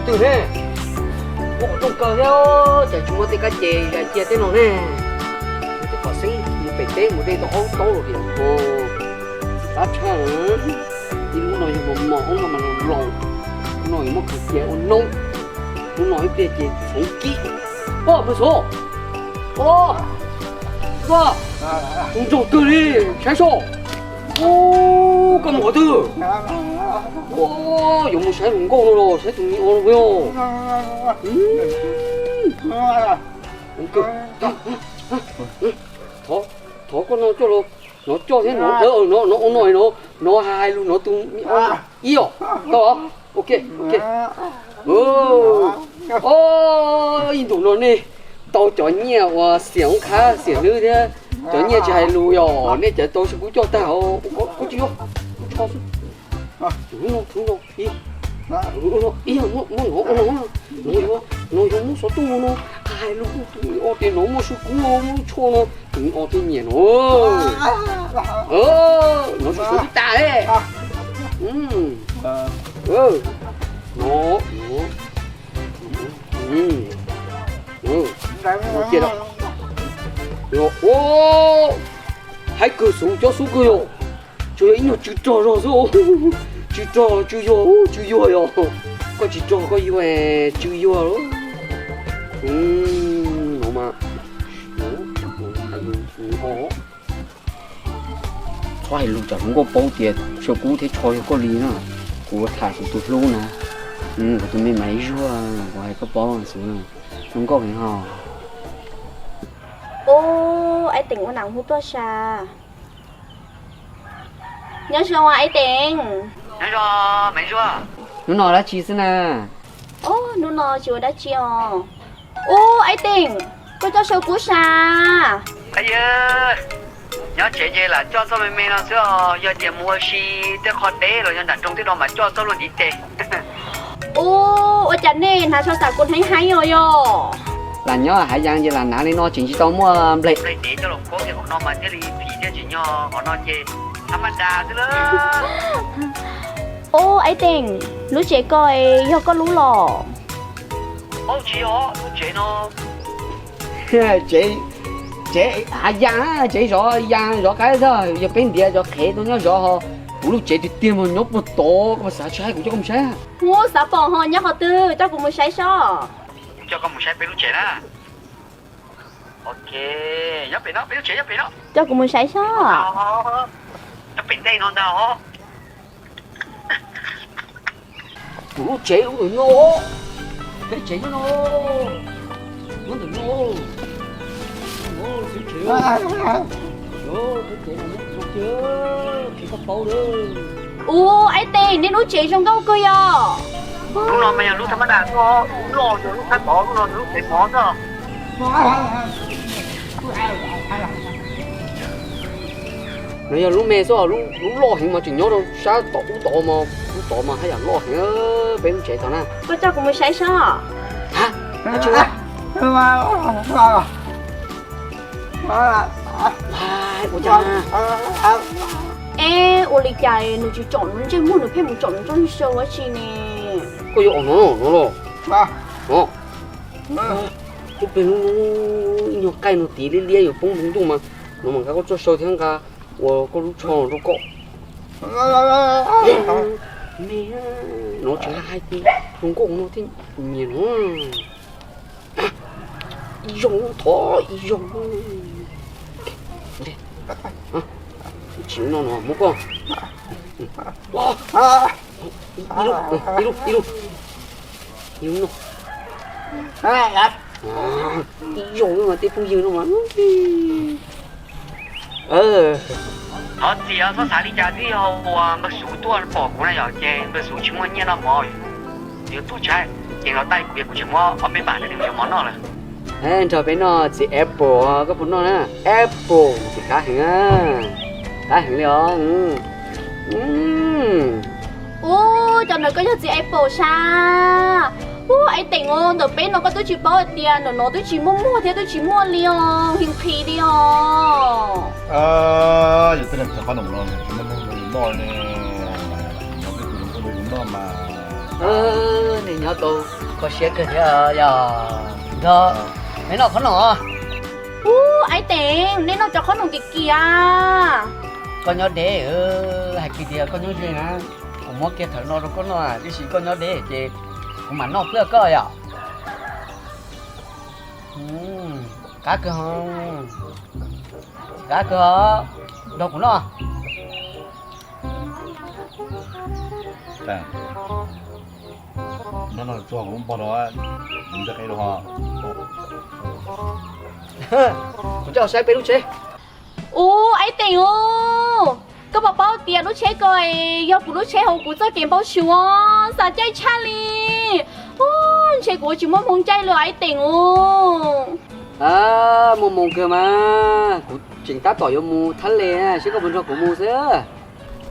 Twg ne? Muaj qhov rooj kawg thiab, cas tsis muaj tej kab ces zais cia tej no ne? Mus tej pom xeeb mus pem teb mus de tau ob lub taub los tias, qab tshaj. Ib lub no yog mos mos, lub no mas laus laus, lub no yuav muab khaws cia ua noob, lub no ib pliag ces txhoov kib. Pog, pog Xov, pog, tus nrog kawg li, saib soj. Ub, koj mus qhov twg? Ub, yuav mus saib hluas nkauj no los saib tus me o los. Thov, thov koj no coj los, no coj thiab no, no ua no no, no hais lus no tus me o ib os, tau os. Ok, ok. Ib ntus no nej tau cov nyiaj uas xiam hoob khab xiam hlwb thiab cov nyiaj tsis hais lus yog nej cov tau saum kuv coj tag os. Kuv tsis yuav, kuv tso xwb. Tus hlub no, hlub no, ib, ib, muab, muab no, no, no, no yuav muab xov tooj no, hais lus tus me o tias no muaj saum kuv lub tsho no, tus me o thiaj nyiam no. No saum kuv tas. No, no, cia lawm. Haib kawg xwb, cob xub kawg yom. Tsuas yog ib nyuag tsw rog zog xwb. Tsw rog tsw yuag, tsw yuag yom. Koj tsis rog koj yuag, tsw yuag. No mas, txhob hais lus tsam hluas nkauj paub tias saum kuv thiab tsho yog koj li na. Kuv tham kuv tus hlub na, kuv tus me mas zuag, kuv hais koj paub xwb. Hluas nkauj heev ho. Ub, Aib Teem ua nam hu tuaj sas. Nyob zoo Aib Teem. Nyob zoo me zuag. Hnub no dab tsi xwb na? Ub, hnub no tsis ua dab tsi os. Ub, Aib Teem, koj coj saum kuv sas. Yog, nyob tsev ces lam coj txoj me me no xwb os, yog tias mus ua si tej qho deb los yog nram nroog tej no mas coj txoj luaj ntiv tes. Ub, ua cas nej hnav tsho xam kuv heev heev os yog? Lam nyob hav yas ces lam hnav li no tseem tsis tau muaj nplej. Nplej dev coj los khuab kiag hauv no mas thiaj li phim thiab, tseem nyob hauv no ces thab maj das xwb lawm. Ub, Aib Teem, lub tsev ko yog koj lub los? Ub, tsis yog, lub tsev no, tsev, tsev hav yas, tsev zov yas zov qaib xwb, yog peb ntiav cov qhev tuaj nyob zov ho. Kuv lub tsev tiag tiag mas nyob puag tod, koj puas xav saib, kuv coj koj mus saib. Ub, xav pom ho, nyob qhov twg, coj kuv mus saib sob. Coj koj mus saib peb lub tsev na. Ok, nyob pem no, peb lub tsev nyob pem no. Coj kuv mus saib sob. Nyob pem ntej no ntag os. Kuv lub tsev lub ntawm no, peb tsev nyob no, nyob ntawm no. Peb tsev, peb tsev no nyob zoo tiag, qhia koj paub lawm. Ub, Aib Teem, nej lub tsev zoo nkauj kawg yog. Lub no mas yog lub thab maj das xwb, lub loj yog lub thab tod, lub no yog lub tsev mov xwb. No yog lub me xwb, lub loj heev mas tseem nyob rau sab tom ub tod mas, ub tod mas haj yam loj heev, peb lub tsev tod na. Koj coj kuv mus saib sob. Ha, ua cas? Eb, ua li cas nws tsis tsom nws ntsej muag, nws pheej mus tsom nws ntsej muag ua si ne? Koj yuav om no no los? Lub peg ib nyuag qaij no tid liab liab yuav poob ntuj mas, no mas nqa koj txoj saw thiab nqa ua koj lub tsho rau koj. Me, no tseem hais tias hluas nkauj no thiab nyiam no. Ib zaug thov ib zaug. Tsis no no muab koj. Ib lub, ib lub, ib lub. Ib lub no. Ib zaug no mas tej phooj ywg no mas. Thov txim, txhob xav li cas, twb yog uas npawg Xuv tuaj pom kuv na yom, ces npawg Xuv tsis muaj nyiaj noj mov, yuav tub tshaib, ces los taij kuv, kuv tseem muab ob peb npam rau nws yuav mov noj lawm. Nrog peb noj txiv apple, koj puas noj na? Apple txiv qab heev, qab heev li os. Ub, cov ntawd koj yog txiv apple sas. Ub, Aib Teem, ntawm peb no koj twb tsis paub hais tias ntawm no twb tsis muaj muag thiab twb tsis muaj li os, heev qhi li os. Yog tej qhov no tsis muaj neeg noj ne, noj mas. Nej nyob tau kho siab kawg thiab yog. Nrog, nej noj qhob noom. Ub, Ais Teem, nej noj cov qhob noom kim kim a. Koj nyob deb, hais kiag tias koj nyob ze na, kuv muab kiag thawv no rau koj noj, tiam sis koj nyob deb ces kuv mam noj pliag koj yom. Qab kawg, qab kawg, nrog kuv noj. Kuv coj saib peb lub tsheb. Ub, Ais Teem, koj puas paub tias lub tsheb ko yog kuv lub tsheb hauv kuv txoj kev npau suav, xav caij tshaj li. Ub, ntshe kuv tsis muaj hmoo caij li Ais Teem. Muaj hmoo kawg mas, kuv tseem tab tom yuav mus Thab Les, seb koj puas nrog kuv mus xwb.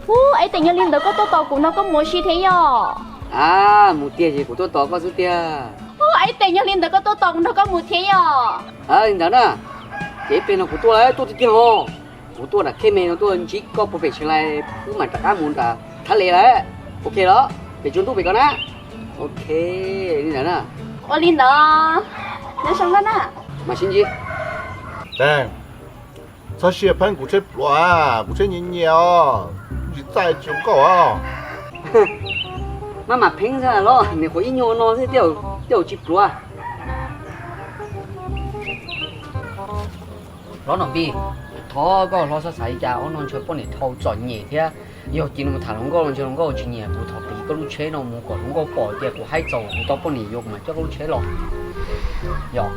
Ub, Ais Teem, yog li ntawd koj tuaj tos kuv nrog koj mus ua si thiab yom? A, mus tiag ces kuv tuaj tos koj xwb tiag. Ub, Ais Teem, yog li ntawd koj tuaj tos kuv nrog koj mus thiab yom? Li ntawd na, ces ib pliag no kuv tuaj lawm, tuaj tiag tiag ho. Kuv tuaj nram khej me no tuaj ntsib koj puag pem Tshee Lais, wb mam rov qab mus nram Thab Les lawm. Ok los? Pem tsaus ntuj pem ko na. Ok, li ntawd na. Ua li ntawd, nyob zoo koj na. Mam sib ntsib. Txhob sia pheej kuv tsheb pluav, kuv tsheb nyias nyias os, tsis txaij tsis zoo nkauj os. Maj mam pheej xwb los, nyuam qhuav ib nyuag no xwb, tej zaum tsis pluav. Hlob Nom Npis, thov koj hlob xav xav li cas, ob no ntshe poj niam dhau txom nyem thiab. Yog cia li mus tham hluas nkauj los ntshe hluas nkauj tsis nyiam kuv, thov qiv koj lub tsheb no mus kom hluas nkauj pom tias kuv haib txaus kuv tau poj niam yuav kuv mam coj koj lub tsheb los. Yog.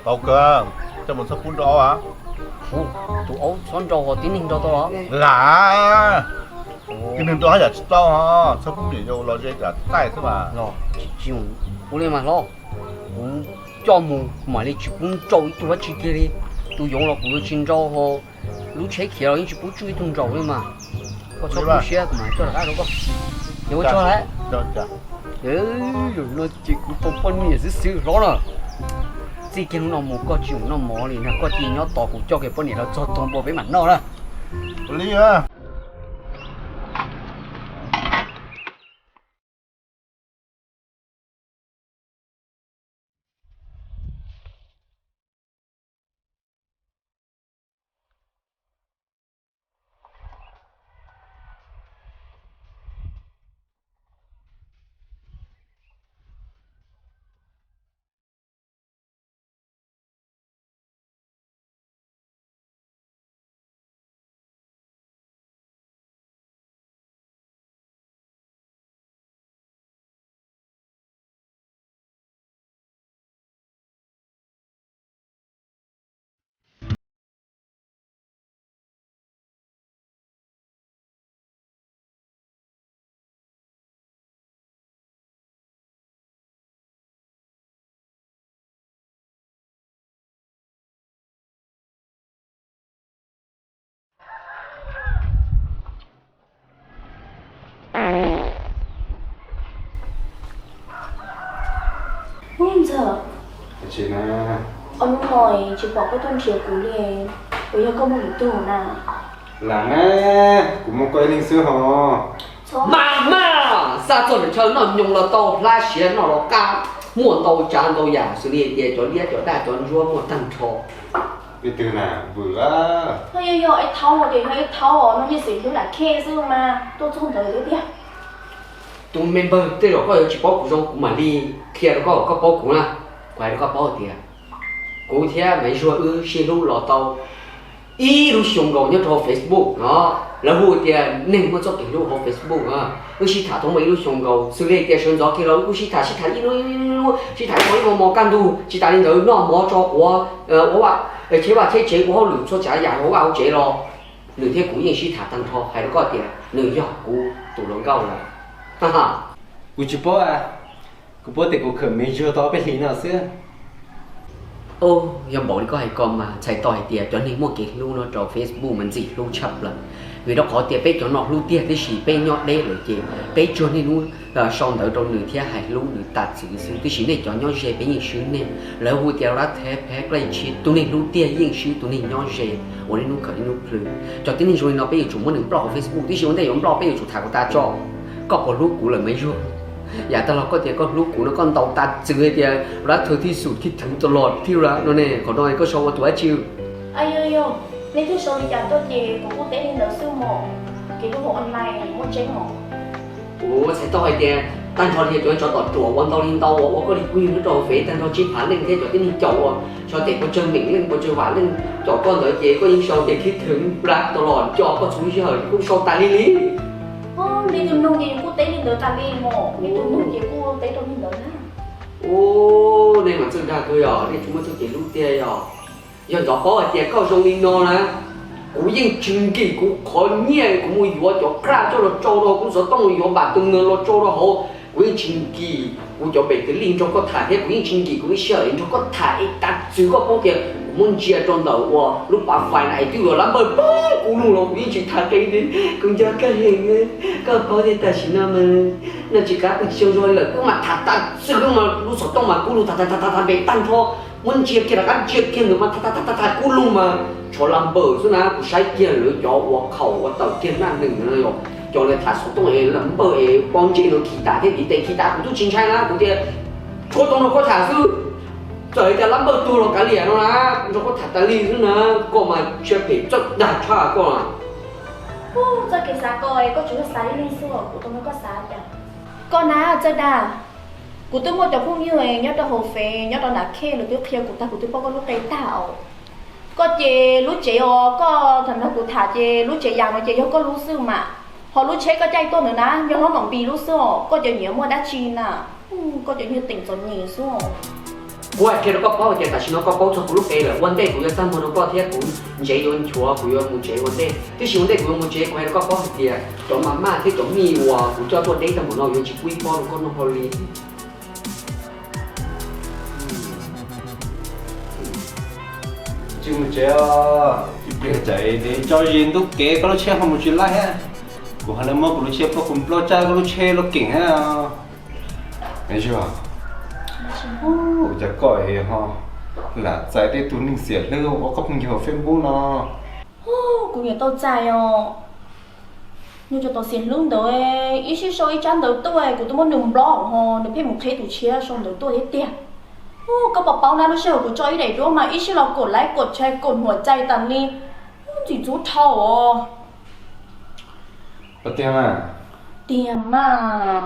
Tau kawg, coj mus txhob pub nrau aub. Tus aub txhob nrau ho tib neeg nrau tau los? Lam, tib neeg nrau haj yam tsis tau ho, txhob pub niam yau los ze tsam txaij xwb mas. Los tsis tsis ua li mas hlob, kuv coj mus mam li tsis pub nrau ib tug dab tsi kiag li. Tus yoov los kuv yuav tsis nrau ho, lub tsheb khiav los yeej tsis pub tsuj ib tug nraum li mas. Koj txhob pub siab, kuv mam coj rov qab rau koj. Yog ua tsaug lawm. Zaum no ces kuv tau poj niam xwb xwb hlob na. Txij kiag hnub no mus koj tsis mus noj mov li na, koj cia nyob tos kuv coj kiag poj niam los txog tog npua peb mam noj na. Ua li. Ub ntxawm, ua hnub no tsis pom koj tuaj nrhiav kuv li, puas yog koj muaj lwm tus na? Lam na, kuv muaj koj ib leeg xwb ho. Mas mas, xa txog lawm chaw noj nyoos los tau, hla siav noj los qab, muaj ntau tsav ntau yam xws li hais tias cov liab cov daj cov ntsuab muaj tag nrho. Leej twg na, vwm a? Yog yog Ib Thaub ces yog Ib Thaub os, noj nyiaj xwm hlub lam khej xwb mas tuaj txog ntawd thiab tiag. Tus me npawg, tej zaum koj yuav tsis paub kuv zoo, kuv mam li qhia rau koj kom koj paub kuv na. Kuv hais rau koj paub tias kuv thiab Maiv Zuag wb sib hlub los tau ib lub xyoo nkaus nyob rau Facebook no. Lawv hu tias neeg muaj txoj kev hlub hauv Facebook. Wb sib tham tau muaj ib lub xyoo nkaus, xws li tias sawv ntxov kiag los wb kuj sib tham, sib tham ib hnub ib hnub, sib tham tau ib hmo mos kaj ntug. Tsis tas li ntawd, noj mov tso quav, ua vaj, cheb vaj cheb tsev, ua hauj lwm txhua tsav yam hauv vaj hauv tsev los nws thiab kuv yeej sib tham tag nrho. Hais rau koj tias nws yog kuv tus hluas nkauj lawm. Kuv tsis paub, kuv paub tias kuv khawm Maiv Zuag tau ob peb hlis no xwb. Yog npaum li koj hais ko mas txhais tau hais tias cov neeg muaj kev hlub no rau Facebook mas ntxim hlub tshaj plaws. Vim rau qhov tias peb cov no hlub tiag, tiam sis peb nyob deb lawm ces peb tsuas niaj hnub sau ntawv rau nws thiab hais hlub nws tas txwv xwb, tiam sis nej cov nyob ze peb yeej swb nej. Lawv hu tias lab theb peb dlej tshib, tus neeg hlub tiag yeej swb tus neeg nyob ze uas niaj hnub khawm niaj hnub plhws. Cov tib neeg zoo li no peb yuav tsum muab nws nploj hauv Facebook, tiam sis ua ntej yuav nploj peb yuav tsum tham kom tas tso. Koj puas hlub kuv lawm Maiv Zuag? Yam tag los koj tias koj hlub kuv no koj ntaus tas txwv hais tias lab thawj thib xum khib thwv tau los thiab lawm no ne, qhov no koj sau ua tus dab tsi? Ayo, yog nej twb sau li cas tuaj ces kuv kuj teb li ntawd xwb mog. Kev hlub hauv online muaj tseeb os. Kuv txhais tau hais tias tag nrho li cov tsov tom ruam ua ntau li ntau uas ua koj li kuj yog nyob rau hauv fev tag nrho tsib phav leej thiab cov tib neeg caum uas xyov tes puas tsawg meem leej puas tsawg vam leej caum koj ntawd ces koj yeej sau tias khib thwv lab tau los nco koj txhua lub sij hawm kuj sau tas li li. Me tus nug ces yus kuj teb li ntawd tas li mog, me tus nug ces kuj teb rau li ntawd na. Ub, nej mas txawj dag kawg yog, nej tsis muaj txoj kev hlub tiag yog. Yog ntxov paub hais tias koj zoo li no na, kuv yeej tsis nkim kuv qhov nyiaj kuv mus yuav cov kraj coj los tsau rau kuv xov tooj, yuav npam tus nws los tsau rau hauv, kuv yeej tsis nkim kuv cov pem tus lij nrog koj tham thiab kuv yeej tsis nkim kuv ib sij hawm nrog koj tham es tas txwv koj paub tias kuv muab ntsia rau ntawm uas lub pav fais na es twb yuav lab npawj pab kub lug los kuv yeej tsis tham qe li. Kuv nco koj heev, koj paub tias tam sim no mas no tsis qab pw tsis zoo zog lawm koj mas tham tas txwv koj mas lub xov tooj mas kub lug tham tham tham tham pem tag nrho, muab ntsia kiag rov qab ntsia kiag ntawd mas tham tham tham tham kub lug mas tshuav lab npawj xwb na, kuv saib kiag lawv cov ua khaum ua tawm kiag naj neeg no yog cov lawv tham xov tooj es lab npawj es pob ntseg no khi tas thiab ntiv tes khi tas kuv twb tsis ntshai na, kuv tias tshuav tau nrog koj tham xwb. Txawm hais tias lab npawj tuag los kav liam no na, nrog koj tham tas li xwb na, koj mas siab phem txawj dag tshaj koj. Txoj kev xav koj, koj tsuas yog xav ib leeg xwb, kuv tau nrog koj xav cas. Koj na txawj dag, kuv twb muaj cov phooj ywg nyob rau hauv fev nyob rau nram khej lawv twb qhia kuv tag kuv twb paub koj lub qe tag os. Koj ces lub tsev os, koj tham nrog kuv tham ces lub tsev yas no ces yog koj lub xwb mas, ho lub tsheb koj caij tuaj ntawd na yog hlob Nom Npis lub xwb os, koj cov nyiam muaj dab tsi na, koj cov nyiam teem txom nyem xwb os. Kuv hais qhia rau koj paub hais tias tam sim no koj paub txog kuv lub qe lawm, ua ntej kuv yuav txaj muag rau koj thiab kuv ntsev yuav nchuav kuv yuav mus tsev ua ntej, tiam sis ua ntej kuv yuav mus tsev kuv hais rau koj paub hais tias cov maj maj thiab cov mij uas kuv coj tuaj deb tag npaum no yuav tsis pub ib pob rau koj noj hlo li. Tsis mus tsev os, ib pliag tsam tso zis ntub kev koj lub tsheb ho mus tsis laij thiab. Kuv ho lawv muab kuv lub tsheb ploj, kuv ploj tsaj koj lub tsheb loj keem thiab. Ua cas koj ho lam txais tej tus neeg xiam hlub ua koj phooj ywg hauv Facebook no? Kuv niam tau txais os. Nws cov tau xiam hlub ntawd, ib sij sau ib tsab ntawv tuaj kuv twb muab nws block ho nws pheej mus qheb tus tshiab sau ntawv tuaj thiab tiag. Koj puas paub na, lub sij hawm kuv tso ib daim duab mas ib sij los kaum like kaum share kaum hnia cai tas li. Ntxim ntxub dhau os. Tiag mas. Tiag mas.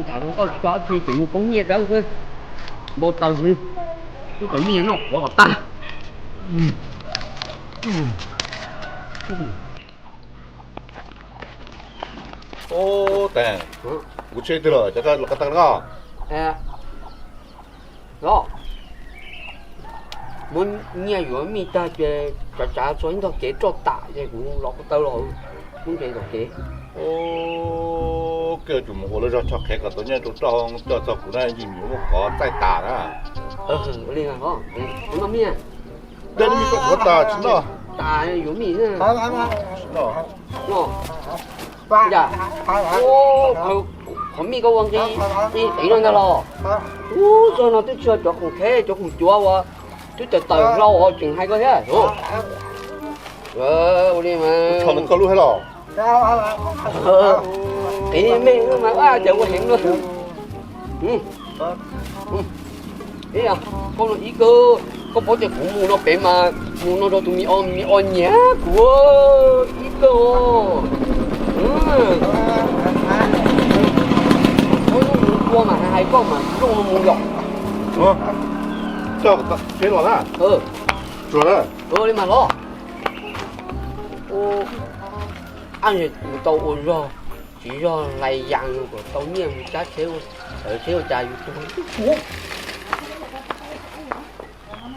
Tham rau koj tsis tau dab tsi, tseem mus poob nyiaj dawb xwb. Npau taws xwb, twb tau nyiaj noj quav kom tag. Ub, Teem, kuv tseg twg lawm, cas koj los ko taw no? Los, muab nyiaj yuav mij tag ces tsav tsav txog ib ntog kev roj tam ces kuv los ko taw los, muab ntes tom kev. Koj yuav tsum mus ua lub zog tso qhev kom tau nyiaj rau roj coj txog kuv na, yim nyuam muaj kov txaij tas na. Ua li, kuv noj mij. Dej mij koj tuav tas tsis noj. Tas yuav mij. Qhov mij koj ua nqi, nqi qiv no ntag los. Ub, zog no twb tsis yog cov khoom qhev, cov khoom cuav uas twb tawm tawm hlau ho tseem hais koj thiab. Ua li mas. Tso koj lub thiab los. Qiv me mas cas ua heev luaj. Koj no ib kawg, koj paub tias kuv mus no pem mas mus no rau tus me o, me o nyiam kuv ib kawg. Koj mus ua mas hais koj mas zoo no mus yom. Coj tsheb los na. Tsuag na. Li mas los. Ab, kuv tau ua zog, tsis zog lais yas kom tau nyiaj mus cab tsheb, tsheb ua cas yus tuag tub tuag.